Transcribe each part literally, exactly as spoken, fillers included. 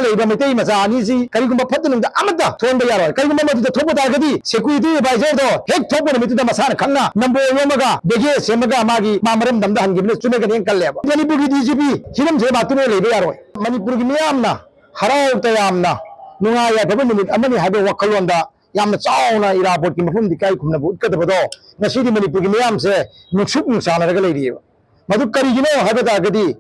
ꯂꯩꯔꯤꯕ ꯃꯩꯇꯩ ꯃꯆꯥ ꯑꯅꯤꯁꯤ ꯀꯔꯤꯒꯨꯝꯕ ꯐꯠꯇ ꯅꯨꯡꯗ ꯑꯃꯠꯇ ꯊꯣꯛꯍꯟꯕ ꯌꯥꯔꯣꯏ꯫ ꯀꯔꯤꯒꯨꯝꯕ ꯃꯗꯨꯗ ꯊꯣꯛꯄ ꯇꯥꯔꯒꯗꯤ security advisor ꯗꯣ ꯍꯦꯛ ꯊꯣꯛꯄ ꯅꯨꯃꯤꯠꯇꯨꯗ ꯃꯁꯥꯅ ꯈꯪꯅ ꯅꯝꯕꯣꯜ ꯌꯧꯔꯝꯃꯒ ꯕꯦꯒꯦꯖ ꯁꯦꯝꯃꯒ ꯃꯥꯒꯤ ꯃꯥ ꯃꯔꯝꯗꯝꯗ ꯍꯟꯈꯤꯕꯅ ꯆꯨꯝꯃꯦ ꯀꯅꯦꯅ ꯈꯜꯂꯦꯕ꯫ ꯃꯅꯤꯄꯨꯔꯒꯤ DGP ꯍꯤꯔꯝꯁꯤꯗ ꯃꯥ ꯇꯨꯃꯤꯟꯅ ꯂꯩꯕ ꯌꯥꯔꯣꯏ꯫ ꯃꯅꯤꯄꯨꯔꯒꯤ ꯃꯤꯌꯥꯝꯅ ꯍꯔꯥꯎ ꯇꯌꯥꯝꯅ ꯅꯨꯡꯉꯥꯏ ꯌꯥꯏꯐꯕ ꯅꯨꯃꯤꯠ ꯑꯃꯅꯤ ꯍꯥꯏꯕ ꯋꯥꯈꯜꯂꯣꯟꯗ ꯌꯥꯝꯅ ꯆꯥꯎꯅ ꯏꯔꯥꯕꯣꯠꯀꯤ ꯃꯐꯝꯗ ꯏꯀꯥꯏ ꯈꯨꯝꯅꯕ ꯎꯠꯀꯗꯕꯗꯣ ꯉꯁꯤꯗꯤ ꯃꯅꯤꯄꯨꯔꯒꯤ ꯃꯤꯌꯥꯝꯁꯦ ꯅꯨꯡꯁꯨꯛ ꯅꯨꯡꯁꯥꯅꯔꯒ ꯂꯩꯔꯤꯑꯕ꯫ ꯃꯗꯨ ꯀꯔꯤꯒꯤꯅꯣ ꯍꯥꯏꯕ ꯇꯥꯔꯒꯗꯤ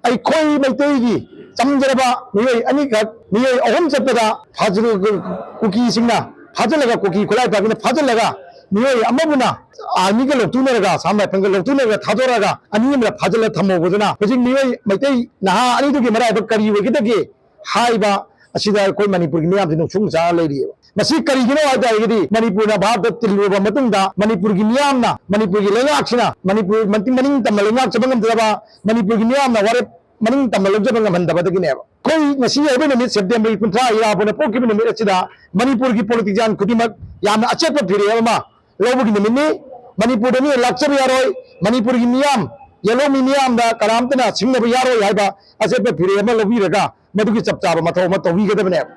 ꯑꯩꯈꯣꯏ ꯃꯩꯇꯩꯒꯤ ꯆꯝꯖꯔꯕ ꯃꯤꯑꯣꯏ ꯑꯅꯤꯈꯛ, ꯃꯤꯑꯣꯏ ꯑꯍꯨꯝ ꯆꯠꯄꯗ ꯐꯥꯖꯤꯜ-, ꯀꯨꯀꯤꯁꯤꯡꯅ ꯐꯥꯖꯤꯜꯂꯒ, ꯀꯨꯀꯤ ꯈꯨꯠꯂꯥꯏ ꯄꯥꯏꯕꯤꯅ ꯐꯥꯖꯤꯜꯂꯒ ꯃꯤꯑꯣꯏ ꯑꯃꯕꯨꯅ army ꯒ ꯂꯧꯊꯣꯛꯅꯔꯒ, ꯑꯁꯥꯝ rifle ꯒ ꯂꯧꯊꯣꯛꯅꯔꯒ ꯊꯥꯗꯣꯔꯛꯑꯒ ꯑꯅꯤ ꯑꯃꯅ ꯐꯥꯖꯤꯜꯂ ꯊꯝꯍꯧꯕꯗꯨꯅ ꯍꯧꯖꯤꯛ ꯃꯤꯑꯣꯏ ꯃꯩꯇꯩ ꯅꯍꯥ ꯑꯅꯤꯗꯨꯒꯤ ꯃꯔꯥꯏꯕꯛ ꯀꯔꯤ ꯑꯣꯏꯒꯗꯒꯦ ꯍꯥꯏꯕ ꯑꯁꯤꯗ ꯑꯩꯈꯣꯏ ꯃꯅꯤꯄꯨꯔꯒꯤ ꯃꯤꯌꯥꯝꯁꯤ ꯅꯨꯡꯁꯨꯛ ꯅꯨꯡꯁꯥ ꯂꯩꯔꯤꯑꯕ꯫ ꯃꯁꯤ ꯀꯔꯤꯒꯤꯅꯣ ꯍꯥꯏ ꯇꯥꯔꯒꯗꯤ ꯃꯅꯤꯄꯨꯔꯅ ꯚꯥꯔꯠꯇ ꯇꯤꯜꯂꯨꯔꯕ ꯃꯇꯨꯡꯗ ꯃꯅꯤꯄꯨꯔꯒꯤ ꯃꯤꯌꯥꯝꯅ, ꯃꯅꯤꯄꯨꯔꯒꯤ ꯂꯩꯉꯥꯛꯁꯤꯅ ꯃꯅꯤꯄꯨꯔ ꯃꯅꯤꯡ, ꯃꯅꯤꯡ ꯇꯝꯅ ꯂꯩꯉꯥꯛꯆꯕ ꯉꯝꯗ꯭ꯔꯕ, ꯃꯅꯤꯄꯨꯔꯒꯤ ꯃꯤꯌꯥꯝꯅ ꯋꯥꯔꯦꯞ ꯃꯅꯤꯡ ꯇꯝꯅ ꯂꯧꯖꯕ ꯉꯝꯍꯟꯗꯕꯗꯒꯤꯅꯦꯕ꯫ ꯑꯩꯈꯣꯏ ꯉꯁꯤ ꯑꯣꯏꯕ ꯅꯨꯃꯤꯠ September ꯀꯨꯟꯊ꯭ꯔꯥ ꯏꯔꯥꯕꯣꯠꯅ ꯄꯣꯛꯈꯤꯕ ꯅꯨꯃꯤꯠ ꯑꯁꯤꯗ ꯃꯅꯤꯄꯨꯔꯒꯤ politician ꯈꯨꯗꯤꯡꯃꯛ ꯌꯥꯝꯅ ꯑꯆꯦꯠꯄ ꯐꯤꯔꯦꯞ ꯑꯃ ꯂꯧꯕꯒꯤ ꯅꯨꯃꯤꯠꯅꯤ꯫ ꯃꯅꯤꯄꯨꯔꯗ ꯃꯤ ꯂꯥꯛꯆꯕ ꯌꯥꯔꯣꯏ, ꯃꯅꯤꯄꯨꯔꯒꯤ ꯃꯤꯌꯥꯝ, ꯌꯦꯜꯍꯧꯃꯤ ꯃꯤꯌꯥꯝꯗ ꯀꯅꯥꯝꯇꯅ ꯁꯤꯡꯅꯕ ꯌꯥꯔꯣꯏ ꯍꯥꯏꯕ ꯑꯆꯦꯠꯄ ꯐꯤꯔꯦꯞ ꯑꯃ ꯂꯧꯕꯤꯔꯒ ꯃꯗꯨꯒꯤ ꯆꯞ ꯆꯥꯕ ꯃꯊꯧ ꯑꯃ ꯇꯧꯕꯤꯒꯗꯕꯅꯦꯕ꯫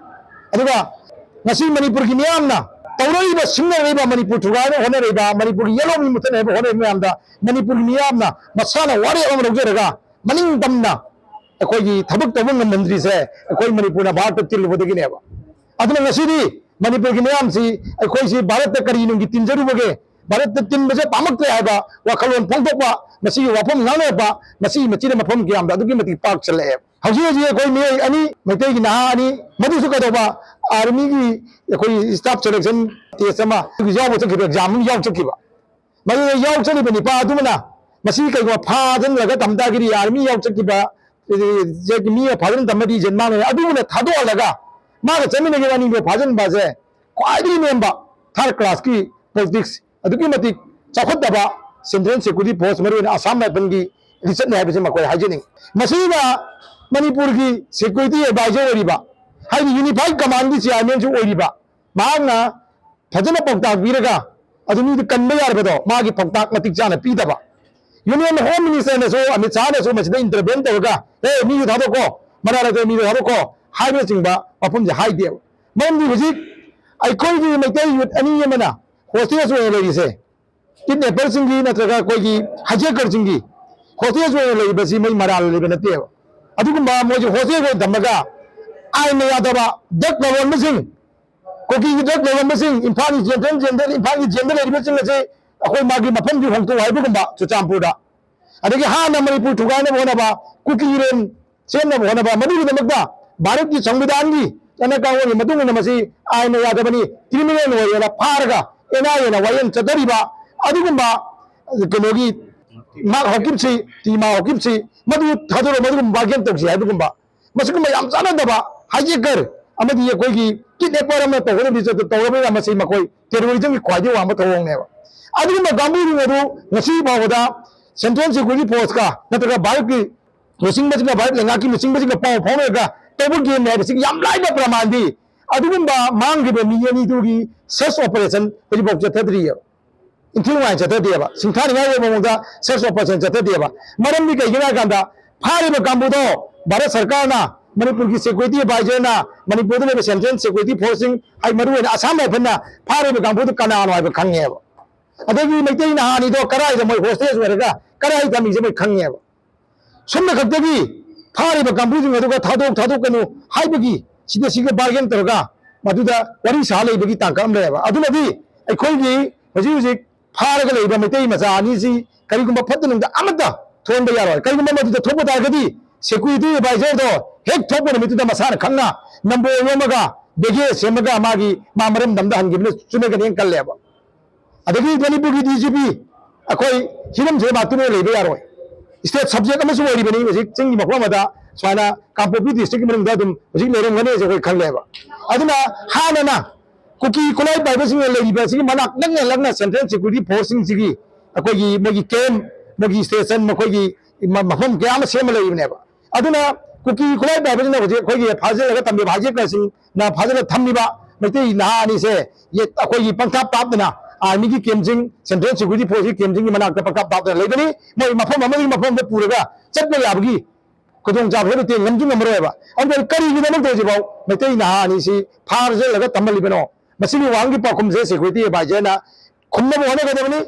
ꯑꯗꯨꯒ ꯉꯁꯤ ꯃꯅꯤꯄꯨꯔꯒꯤ ꯃꯤꯌꯥꯝꯅ ꯇꯧꯔꯛꯏꯕ, ꯁꯤꯡꯅꯔꯛꯏꯕ, ꯃꯅꯤꯄꯨꯔ ꯊꯨꯒꯥꯏꯅꯕ ꯍꯣꯠꯅꯔꯛꯏꯕ, ꯃꯅꯤꯄꯨꯔꯒꯤ ꯌꯦꯜꯍꯧꯃꯤ ꯃꯨꯠꯊꯠꯅꯕ ꯍꯣꯠꯅꯔꯤꯕ ꯃꯌꯥꯝꯗ ꯃꯅꯤꯄꯨꯔꯒꯤ ꯃꯤꯌꯥꯝꯅ ꯃꯁꯥꯅ ꯋꯥꯔꯦꯞ ꯑꯃ ꯂꯧꯖꯔꯒ ꯃꯅꯤꯡ ꯇꯝꯅ ꯑꯩꯈꯣꯏꯒꯤ ꯊꯕꯛ ꯇꯧꯕ ꯉꯝꯍꯟꯗ꯭ꯔꯤꯁꯦ ꯑꯩꯈꯣꯏ ꯃꯅꯤꯄꯨꯔꯅ ꯚꯥꯔꯠꯇ ꯇꯤꯜꯂꯨꯕꯗꯒꯤꯅꯦꯕ꯫ ꯑꯗꯨꯅ ꯉꯁꯤꯗꯤ ꯃꯅꯤꯄꯨꯔꯒꯤ ꯃꯤꯌꯥꯝꯁꯤ ꯑꯩꯈꯣꯏꯁꯤ ꯚꯥꯔꯠꯇ ꯀꯔꯤ ꯅꯨꯡꯒꯤ ꯇꯤꯟꯖꯔꯨꯕꯒꯦ, ꯚꯥꯔꯠꯇ ꯇꯤꯟꯕꯁꯦ ꯄꯥꯝꯃꯛꯇ꯭ꯔꯦ ꯍꯥꯏꯕ ꯋꯥꯈꯜꯂꯣꯟ ꯐꯣꯡꯗꯣꯛꯄ, ꯃꯁꯤꯒꯤ ꯋꯥꯐꯝ ꯉꯥꯡꯅꯔꯛꯄ ꯃꯁꯤꯒꯤ ꯃꯆꯤꯗ ꯃꯐꯝ ꯀꯌꯥꯝꯗ ꯑꯗꯨꯛꯀꯤ ꯃꯇꯤꯛ ꯄꯥꯛ ꯆꯜꯂꯛꯑꯦ꯫ ꯍꯧꯖꯤꯛ ꯍꯧꯖꯤꯛ ꯑꯩꯈꯣꯏ ꯃꯤꯑꯣꯏ ꯑꯅꯤ, ꯃꯩꯇꯩꯒꯤ ꯅꯍꯥ ꯑꯅꯤ, ꯃꯗꯨꯁꯨ ꯀꯩꯗꯧꯕ, army ꯒꯤ ꯑꯩꯈꯣꯏ staff selection test ꯑꯃ ꯌꯥꯎꯕ ꯆꯠꯈꯤꯕ, exam ꯑꯃ ꯌꯥꯎ ꯆꯠꯈꯤꯕ, ꯃꯗꯨꯗ ꯌꯥꯎ ꯆꯠꯂꯤꯕ ꯅꯤꯄꯥ ꯑꯗꯨꯃꯅ ꯃꯁꯤ ꯀꯩꯒꯨꯝꯕ ꯐꯥꯖꯤꯜꯂꯒ ꯊꯝ ꯇꯥꯔꯒꯗꯤ army ꯌꯥꯎ ꯆꯠꯈꯤꯕ, ꯑꯦ, ꯃꯤ ꯐꯥꯖꯤꯜꯂ ꯊꯝꯃꯗꯤ ꯏꯖꯠ ꯃꯥꯡꯉꯦ꯫ ꯑꯗꯨꯒꯨꯝꯅ ꯊꯥꯗꯣꯛꯍꯜꯂꯒ ꯃꯥꯒ ꯆꯠꯃꯤꯟꯅꯈꯤꯕ ꯑꯅꯤꯗꯣ ꯐꯥꯖꯤꯟꯕꯁꯦ ꯈ꯭ꯋꯥꯏꯗꯒꯤ ꯅꯦꯝꯕ third class ꯀꯤ politics, ꯑꯗꯨꯛꯀꯤ ꯃꯇꯤꯛ ꯆꯥꯎꯈꯠꯇꯕ Central Security Force, ꯃꯔꯨꯑꯣꯏꯅ ꯑꯁꯥꯝ rifle ꯒꯤ ꯂꯤꯆꯠꯅꯤ ꯍꯥꯏꯕꯁꯤ ꯃꯈꯣꯏ ꯍꯥꯏꯖꯅꯤꯡꯏ꯫ ꯃꯁꯤꯗ ꯃꯅꯤꯄꯨꯔꯒꯤ security advisor ꯑꯣꯏꯔꯤꯕ, ꯍꯥꯏꯗꯤ unified command ꯒꯤ chairman ꯁꯨ ꯑꯣꯏꯔꯤꯕ, ꯃꯍꯥꯛꯅ ꯐꯖꯅ ꯄꯥꯎꯇꯥꯛ ꯄꯤꯔꯒ ꯑꯗꯨ ꯃꯤꯗꯨ ꯀꯟꯕ ꯌꯥꯔꯕꯗꯣ ꯃꯥꯒꯤ ꯄꯥꯎꯇꯥꯛ ꯃꯇꯤꯛ ꯆꯥꯅ ꯄꯤꯗꯕ꯫ Union Home Minister ꯅꯁꯨ, ꯑꯃꯤꯠ ꯁꯥꯍꯅꯁꯨ ꯃꯁꯤꯗ intervene ꯇꯧꯔꯒ, "ꯑꯦ, ꯃꯤꯗꯨ ꯊꯥꯗꯣꯛꯀꯣ, ꯃꯅꯥ ꯂꯩꯇꯕ ꯃꯤꯗꯨ ꯊꯥꯗꯣꯛꯀꯣ, ꯍꯥꯏꯕꯅꯆꯤꯡꯕ ꯋꯥꯐꯝꯁꯦ ꯍꯥꯏꯗꯦꯕ꯫ ꯃꯔꯝꯗꯤ ꯍꯧꯖꯤꯛ ꯑꯩꯈꯣꯏꯒꯤ ꯃꯩꯇꯩ ꯌꯨꯠ ꯑꯅꯤ ꯑꯃꯅ ꯍꯣꯁꯇꯦꯖ ꯑꯣꯏꯅ ꯂꯩꯔꯤꯁꯦ, ꯀꯤꯗꯅꯦꯄꯔꯁꯤꯡꯒꯤ ꯅꯠꯇ꯭ꯔꯒ ꯑꯩꯈꯣꯏꯒꯤ ꯍꯥꯏꯖꯦꯀꯔꯁꯤꯡꯒꯤ ꯍꯣꯁꯇꯦꯖ ꯑꯣꯏꯅ ꯂꯩꯕꯁꯤ ꯃꯣꯏ ꯃꯔꯥꯜ ꯂꯩꯕ ꯅꯠꯇꯦꯕ꯫ ꯑꯗꯨꯒꯨꯝꯕ ꯃꯣꯏꯁꯦ ꯍꯣꯁꯇꯦꯖ ꯑꯣꯏꯅ ꯊꯝꯃꯒ ꯑꯥꯏꯟꯅ ꯌꯥꯗꯕ ꯗ꯭ꯔꯒ ꯂꯂꯣꯟꯕꯁꯤꯡ, ꯀꯨꯀꯤꯒꯤ ꯗ꯭ꯔꯒ ꯂꯂꯣꯟꯕꯁꯤꯡ, ꯏꯝꯐꯥꯜꯒꯤ ꯖꯦꯟꯗ꯭ꯔꯦꯟ ꯖꯦꯟꯗ꯭ꯔꯦꯟ ꯏꯝꯐꯥꯜꯒꯤ ꯖꯦꯟꯗ ꯂꯩꯔꯤꯕꯁꯤꯡ ꯑꯁꯦ ꯑꯩꯈꯣꯏ ꯃꯥꯒꯤ ꯃꯐꯝꯗꯤ ꯍꯣꯡꯗꯣꯛꯎ ꯍꯥꯏꯕꯒꯨꯝꯕ ꯆꯨꯔꯆꯥꯟꯄꯨꯔꯗ꯫ ꯑꯗꯒꯤ ꯍꯥꯟꯅ ꯃꯅꯤꯄꯨꯔ ꯊꯨꯒꯥꯏꯅꯕ ꯍꯣꯠꯅꯕ, ꯀꯨꯀꯤ ꯏꯔꯦꯟ ꯁꯦꯝꯅꯕ ꯍꯣꯠꯅꯕ, ꯃꯗꯨꯒꯤꯗꯃꯛꯇ ꯚꯥꯔꯠꯀꯤ ꯁꯪꯕꯤꯙꯥꯟꯒꯤ ꯆꯠꯅ ꯀꯥꯡꯂꯣꯟꯒꯤ ꯃꯇꯨꯡ ꯏꯟꯅ ꯃꯁꯤ ꯑꯥꯏꯟꯅ ꯌꯥꯗꯕꯅꯤ, ꯀ꯭ꯔꯤꯃꯤꯅꯦꯜ ꯑꯣꯏꯔꯦꯅ ꯐꯥꯔꯒ ꯑꯦꯟ ꯑꯥꯏ ꯑꯦꯅ ꯋꯥꯌꯦꯜ ꯆꯠꯊꯔꯤꯕ ꯑꯗꯨꯒꯨꯝꯕ ꯀꯩꯅꯣꯒꯤ ꯃꯥꯔꯛ ꯍꯣꯀꯤꯞꯁꯤ, ꯇꯤ ꯃꯥꯔꯛ ꯍꯣꯀꯤꯞꯁꯤ ꯃꯗꯨ ꯊꯥꯗꯣꯔꯛꯑꯣ, ꯃꯗꯨꯒꯨꯝꯕ ꯕꯥꯔꯒꯦꯟ ꯇꯧꯁꯤ ꯍꯥꯏꯕꯒꯨꯝꯕ, ꯃꯁꯤꯒꯨꯝꯕ ꯌꯥꯝ ꯆꯥꯟꯅꯗꯕ ꯍꯥꯏꯖꯦꯀꯔ ꯑꯃꯗꯤ ꯑꯩꯈꯣꯏꯒꯤ ꯀꯤꯗꯅꯦꯄꯔ ꯑꯃꯅ ꯇꯧꯒꯗꯕꯗꯤ ꯆꯠꯇ ꯇꯧꯔꯕꯅꯤꯅ ꯃꯁꯤ ꯃꯈꯣꯏ ꯇꯦꯔꯣꯔꯤꯖꯝꯒꯤ ꯈ꯭ꯋꯥꯏꯗꯒꯤ ꯋꯥꯡꯕ ꯊꯧꯑꯣꯡꯅꯦꯕ꯫ ꯑꯗꯨꯒꯨꯝꯕ ꯀꯥꯡꯕꯨꯁꯤꯡ ꯑꯗꯨ ꯉꯁꯤ ꯐꯥꯎꯕꯗ ꯁꯦꯟꯇ꯭ꯔꯦꯜ ꯁꯦꯀ꯭ꯌꯨꯔꯤꯇꯤ ꯐꯣꯔꯁꯀ ꯅꯠꯇ꯭ꯔꯒ ꯚꯥꯔꯠꯀꯤ ꯂꯨꯆꯤꯡꯕꯁꯤꯡꯒ, ꯚꯥꯔꯠ ꯂꯩꯉꯥꯛꯀꯤ ꯂꯨꯆꯤꯡꯕꯁꯤꯡꯒ ꯄꯥꯎ ꯐꯥꯎꯅꯔꯒ ꯇꯧꯕ ꯒꯦꯝꯅꯤ ꯍꯥꯏꯕꯁꯤꯒꯤ ꯌꯥꯝ ꯂꯥꯏꯕ ꯄ꯭ꯔꯃꯥꯟꯗꯤ ꯑꯗꯨꯒꯨꯝꯕ ꯃꯥꯡꯈ꯭ꯔꯤꯕ ꯃꯤ ꯑꯅꯤꯗꯨꯒꯤ ꯁꯔꯆ ꯑꯣꯄꯔꯦꯁꯟ ꯍꯧꯖꯤꯛꯐꯥꯎ ꯆꯠꯊꯗ꯭ꯔꯤꯑꯕ꯫ ꯏꯟꯊꯤ ꯅꯨꯡꯉꯥꯏꯅ ꯆꯠꯊꯗꯦꯕ, ꯁꯤꯡꯊꯥꯅꯤꯡꯉꯥꯏ ꯑꯣꯏꯕ ꯃꯑꯣꯡꯗ ꯁꯔꯆ ꯑꯣꯄꯔꯦꯁꯟ ꯆꯠꯊꯗꯦꯕ꯫ ꯃꯔꯝꯗꯤ ꯀꯩꯒꯤꯅꯣ ꯍꯥꯏ ꯀꯥꯟꯗ ꯐꯥꯔꯤꯕ ꯀꯥꯡꯕꯨꯗꯣ ꯚꯥꯔꯠ ꯁꯔꯀꯥꯔꯅ, ꯃꯅꯤꯄꯨꯔꯒꯤ ꯁꯦꯀ꯭ꯌꯨꯔꯤꯇꯤ ꯑꯦꯗꯚꯥꯏꯖꯔꯅ, ꯃꯅꯤꯄꯨꯔꯗ ꯂꯩꯕ ꯁꯦꯟꯇ꯭ꯔꯦꯜ ꯁꯦꯀ꯭ꯌꯨꯔꯤꯇꯤ ꯐꯣꯔꯁꯁꯤꯡ, ꯍꯥꯏ ꯃꯔꯨꯑꯣꯏꯅ ꯑꯁꯥꯝ ꯔꯥꯏꯐꯜꯅ ꯐꯥꯔꯤꯕ ꯀꯥꯡꯕꯨꯗꯨ ꯀꯅꯥꯅꯣ ꯍꯥꯏꯕ ꯈꯪꯉꯦꯕ꯫ ꯑꯗꯒꯤ ꯃꯩꯇꯩ ꯅꯍꯥꯅꯤꯗꯣ ꯀꯗꯥꯏꯗ ꯃꯣꯏ ꯍꯣꯁꯇꯦꯖ ꯑꯣꯏꯔꯒ ꯀꯗꯥꯏ ꯊꯝꯃꯤꯁꯦ ꯃꯣꯏ ꯈꯪꯉꯦꯕ꯫ ꯁꯣꯝꯗ ꯈꯛꯇꯒꯤ ꯐꯥꯔꯤꯕ ꯀꯥꯡꯕꯨꯁꯤꯡ ꯑꯗꯨꯒ ꯊꯥꯗꯣꯛ ꯊꯥꯗꯣꯛꯀꯅꯨ ꯍꯥꯏꯕꯒꯤ ꯁꯤꯗ ꯁꯤꯒ ꯕꯥꯔꯒꯦꯟ ꯇꯧꯔꯒ ꯃꯗꯨꯗ ꯋꯥꯔꯤ ꯁꯥ ꯂꯩꯕꯒꯤ ꯇꯥꯡꯀꯛ ꯑꯃ ꯂꯩꯌꯦꯕ꯫ ꯑꯗꯨꯅꯗꯤ ꯑꯩꯈꯣꯏꯒꯤ ꯍꯧꯖꯤꯛ ꯍꯧꯖꯤꯛ ꯐꯥꯔꯒ ꯂꯩꯕ ꯃꯩꯇꯩ ꯃꯆꯥ ꯑꯅꯤꯁꯤ ꯀꯔꯤꯒꯨꯝꯕ ꯐꯠꯇ ꯅꯨꯡꯗ ꯑꯃꯠꯇ ꯊꯣꯛꯍꯟꯕ ꯌꯥꯔꯣꯏ꯫ ꯀꯔꯤꯒꯨꯝꯕ ꯃꯗꯨꯗ ꯊꯣꯛꯄ ꯇꯥꯔꯒꯗꯤ ꯁꯦꯀ꯭ꯌꯨꯔꯤꯇꯤ ꯑꯦꯗꯚꯥꯏꯖꯔꯗꯣ ꯍꯦꯛ ꯊꯣꯛꯄ ꯅꯨꯃꯤꯠꯇꯨꯗ ꯃꯁꯥꯅ ꯈꯪꯅ ꯅꯝꯕꯣꯜ ꯌꯣꯝꯃꯒ ꯕꯦꯒꯦꯖ ꯁꯦꯝꯃꯒ ꯃꯥꯒꯤ ꯃꯥ ꯃꯔꯝꯗꯝꯗ ꯍꯟꯈꯤꯕꯅ ꯆꯨꯝꯃꯦꯒꯅ ꯍꯦꯟꯅ ꯀꯜꯂꯦꯕ꯫ ꯑꯗꯒꯤ ꯃꯅꯤꯄꯨꯔꯒꯤ ꯗꯤ ꯖꯤ ꯄꯤ ꯑꯩꯈꯣꯏ ꯍꯤꯔꯝꯁꯤꯗ ꯃꯥ ꯇꯨꯃꯤꯟꯅ ꯂꯩꯕ ꯌꯥꯔꯣꯏ꯫ ꯏꯁꯇꯦꯠ ꯁꯕꯖꯦꯛ ꯑꯃꯁꯨ ꯑꯣꯏꯔꯤꯕꯅꯤ ꯍꯧꯖꯤꯛ ꯆꯤꯡꯒꯤ ꯃꯐꯝ ꯑꯃꯗ ꯁꯨꯃꯥꯏꯅ ꯀꯥꯡꯄꯣꯛꯄꯤ ꯗꯤꯁꯇ꯭ꯔꯤꯛꯀꯤ ꯃꯅꯨꯡꯗ ꯑꯗꯨꯝ ꯍꯧꯖꯤꯛ ꯂꯩꯔꯝꯒꯅꯤ ꯍꯥꯏꯁꯦ ꯑꯩꯈꯣꯏ ꯈꯜꯂꯦꯕ꯫ ꯑꯗꯨꯅ ꯍꯥꯟꯅꯅ ꯀꯨꯀꯤ ꯈꯨꯠꯂꯥꯏ ꯄꯥꯏꯕꯁꯤꯡꯅ ꯂꯩꯔꯤꯕ ꯑꯁꯤꯒꯤ ꯃꯅꯥꯛ ꯅꯛꯅ ꯅꯛꯅ ꯁꯦꯟꯇ꯭ꯔꯦꯜ ꯁꯦꯀ꯭ꯌꯨꯔꯤꯇꯤ ꯐꯣꯔꯁꯁꯤꯡꯁꯤꯒꯤ ꯑꯩꯈꯣꯏꯒꯤ ꯃꯣꯏꯒꯤ ꯀꯦꯝ, ꯃꯣꯏꯒꯤ ꯁ꯭ꯇꯦꯁꯟ, ꯃꯈꯣꯏꯒꯤ ꯃ-, ꯃꯐꯝ ꯀꯌꯥ ꯑꯃ ꯁꯦꯝꯃ ꯂꯩꯔꯤꯕꯅꯦꯕ꯫ ꯑꯗꯨꯅ ꯀꯨꯀꯤ ꯈꯨꯠꯂꯥꯏ ꯄꯥꯏꯕꯁꯤꯅ ꯍꯧꯖꯤꯛ ꯑꯩꯈꯣꯏꯒꯤ ꯐꯥꯖꯤꯜꯂꯒ ꯊꯝꯃꯤꯕ ꯍꯥꯏꯖꯦꯀꯔꯁꯤꯡꯅ ꯐꯥꯖꯤꯜꯂ ꯊꯝꯃꯤꯕ ꯃꯩꯇꯩ ꯅꯍꯥ ꯑꯅꯤꯁꯦ ꯌꯦ-, ꯑꯩꯈꯣꯏꯒꯤ ꯄꯪꯊꯥꯞ ꯊꯥꯞꯇꯅ ꯑꯥꯔꯃꯤꯒꯤ ꯀꯦꯝꯁꯤꯡ, ꯁꯦꯟꯇ꯭ꯔꯦꯜ ꯁꯦꯀ꯭ꯌꯨꯔꯤꯇꯤ ꯐꯣꯔꯁꯀꯤ ꯀꯦꯝꯁꯤꯡꯒꯤ ꯃꯅꯥꯛꯇ ꯄꯪꯊꯥꯞ ꯊꯥꯞꯇꯅ ꯂꯩꯕꯅꯤ꯫ ꯃꯣꯏ ꯃꯐꯝ ꯑꯃꯗꯒꯤ ꯃꯐꯝ ꯑꯃꯗ ꯄꯨꯔꯒ ꯆꯠꯄ ꯌꯥꯕꯒꯤ ꯈꯨꯗꯣꯡꯆꯥꯕꯁꯦ ꯂꯩꯇꯦ, ꯉꯝꯁꯨ ꯉꯝꯃꯔꯣꯏꯕ꯫ ꯑꯗꯨꯅ ꯀꯔꯤꯒꯤꯗꯃꯛꯇ ꯍꯧꯖꯤꯛꯐꯥꯎ ꯃꯩꯇꯩ ꯅꯍꯥ ꯑꯅꯤꯁꯤ ꯐꯥꯔ ꯆꯠꯂꯒ ꯊꯝꯍꯜꯂꯤꯕꯅꯣ? ꯃꯁꯤꯒꯤ ꯋꯥꯍꯪꯒꯤ ꯄꯥꯎꯈꯨꯝꯁꯦ security advisorꯅ ꯈꯨꯝꯅꯕ ꯍꯣꯠꯅꯒꯗꯕꯅꯤ꯫